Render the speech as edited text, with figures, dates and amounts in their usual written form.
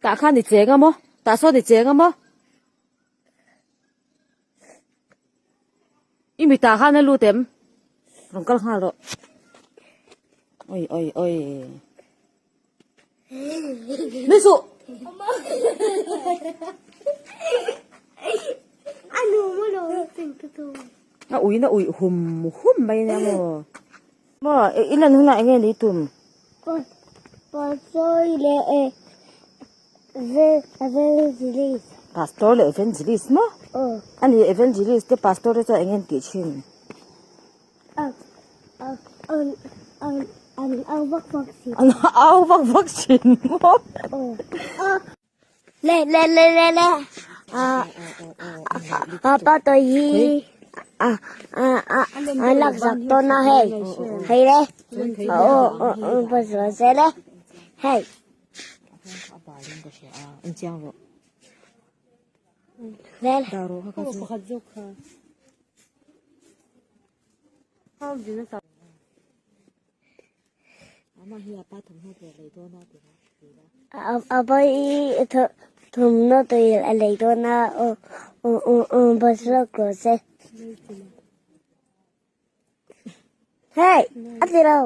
Tah khan i cheng a maw? Tah sawn i cheng a maw? I mitah khan a lut em? Rawn kal nghal rawh. Oi oi oi. Nui suh! A ui na ui hum hum mai ania maw? Maw i lan hunah enge ni tum? Pastor leh evangelist. Pastor leh evangelist maw? Ani evangelist te pastor te chuan enge an tih thin? An au vak vak thin. An au vak vak thin maw? Le le le le le a pa toi hi a a a a lak zak tawn a hei hei le o o o pa zual se le hei. A pa i thawmhnaw tui a lei dawn a bus rawk rawh se. Hey, a ti lo.